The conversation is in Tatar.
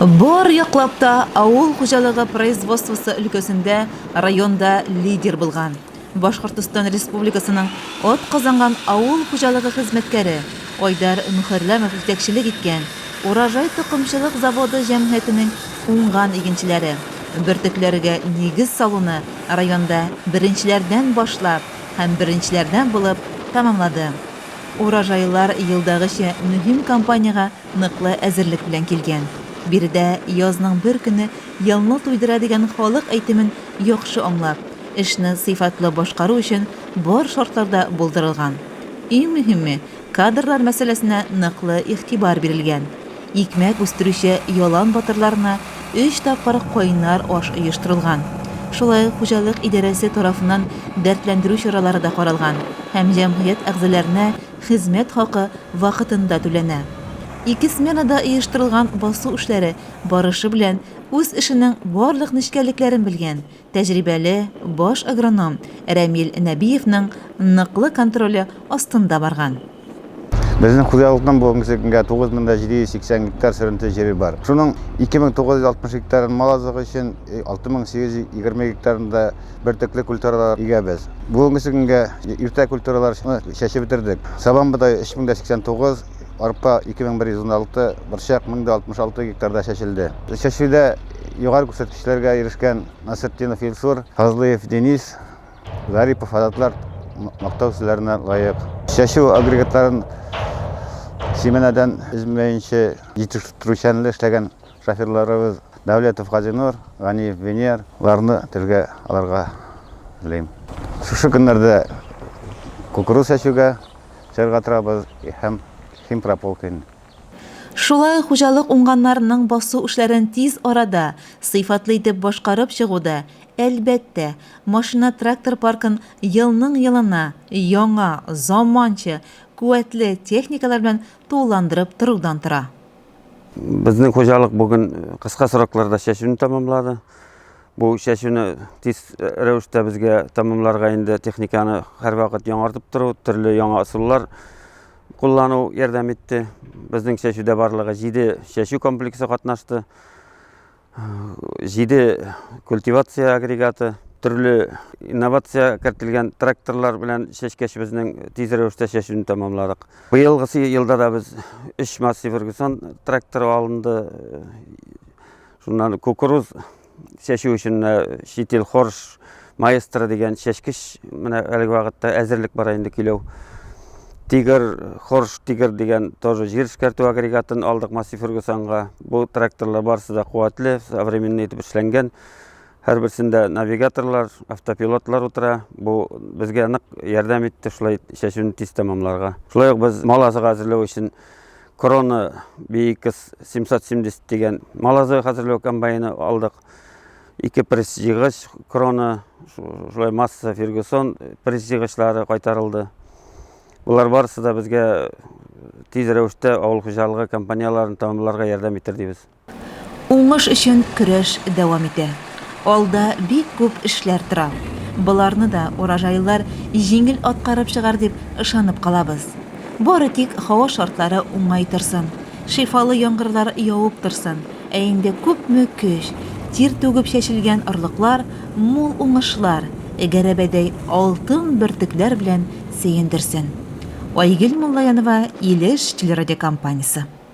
Бар яклап та авыл хуҗалыгы производствосы өлкәсендә районда лидер булган, Башкортостан Республикасының атказанган авыл хуҗалыгы хезмәткәре Айдар Мөхәрләмов җитәкчелек иткән Урожай токымчылык заводы җәмгыятенең уңган игенчеләре бөртекләргә нигез салуны районда беренчеләрдән башлап һәм беренчеләрдән булып тәмамлады. Урожайлар елдагыча мөһим кампаниягә ныклы әзерлек белән килгән. Биредә язның бер көне елны туйдыра дигән халык әйтемен яхшы аңлап, эшне сыйфатлы башкару өчен бар шартлар да булдырылган. Иң мөһиме, кадрлар мәсьәләсенә ныклы игътибар бирелгән. Икмәк үстерүче ялан батырларына өч тапкыр кайнар аш оештырылган. Шулай ук хуҗалык идарәсе тарафыннан дәртләндерү чаралары да каралган һәм җәмгыять әгъзаларына хезмәт хакы вакытында түләнә. Ике сменада оештырылган басу эшләре барышы белән үз эшенең барлык нечкәлекләрен белгән, тәҗрибәле баш агроном Рәмил Нәбиевның ныклы контроле астында барган. Безнең хуҗалыкның бүгенге көнгә 9780 гектар сөренте җире бар. Шуның 2960 гектарын мал азыгы өчен, 6820 гектарында бөртекле культуралар игәбез. Бүгенге көнгә иртә культураларны чәчеп бетердек. Сабан бодае 3089, арпа 2116, борчак 1066 гектарда чәчелде. Чәчүдә югары күрсәткечләргә ирешкән Насретдинов Илсур, Фазлыев Денис, Зарипов Азатлар мактау сүзләренә лаек. Чәчү агрегатларын семенәдән өзмәенчә җитештерүчәнле эшләгән шоферларыбыз Дәүләтов Газинур, Ганиев Венер ларны телгә алырга телим. Шушы көннәрдә кукуруз чәчүгә чыгарга торабыз һәм химпрополка инде. Шулай ук хуҗалык уңганнарының басу эшләрен тиз арада, сыйфатлы итеп башкарып чыгу да, әлбәттә, машина-трактор паркын елның-елына яңа, заманча, куәтле техникалар белән тулыландырып торудан тора. Безнең хуҗалык бүген кыска срокларда чәчүне тәмамлады. Бу чәчүне тиз рәвештә безгә тәмамларга инде техниканы һәрвакыт яңартып тору, төрле яңа ысуллар куллану ярдәм итте. Безнең чәчүдә барлыгы 7 чәчү комплексы катнашты. 7 культивация агрегаты, төрле инновация кертелгән тракторлар белән чәчкәч безнең тиз рәвештә чәчүне тәмамладык. Быелгысы елда да без 3 Massey Ferguson тракторы алынды. Шуннан кукуруз чәчү өчен чит ил Хорш Маэстро дигән чәчкеч менә әлеге вакытта әзерлек бара инде көйләү. Тигр, Хорш Тигр дигән тоже җир эшкәртү агрегатын алдык Массив Фергюсонга. Бу тракторлар барысы да куәтле, современный итеп эшләнгән. Һәрберсендә навигаторлар, автопилотлар утыра. Бу безгә нык ярдәм итте шулай чәчүне тиз тәмамларга. Шулай ук без мал азыгы әзерләү өчен Крона BX 770 дигән мал азыгы хәзерләү комбайны алдык. Ике пресс җыйгыч Крона, шулай масса Фергюсон пресс җыйгычлары кайтарылды. Болар барысы да безгә тиз рәвештә авыл хуҗалыгы компанияләрен тәмамларга ярдәм итер дибез. Уңыш өчен көрәш дәвам итә. Алда бик күп эшләр тора. Боларны да урожайлылар җиңел аткарып чыгар дип ышанып калабыз. Бары тик һава шартлары уңай торсын, шифалы яңгырлар явып торсын, ә инде күпме көч, тир түгеп чәчелгән орлыклар мул уңышлар, гәрәбәдәй алтын бөртекләр белән сөендерсен. Айгөл Муллаянова, Илеш телерадиокомпаниясе.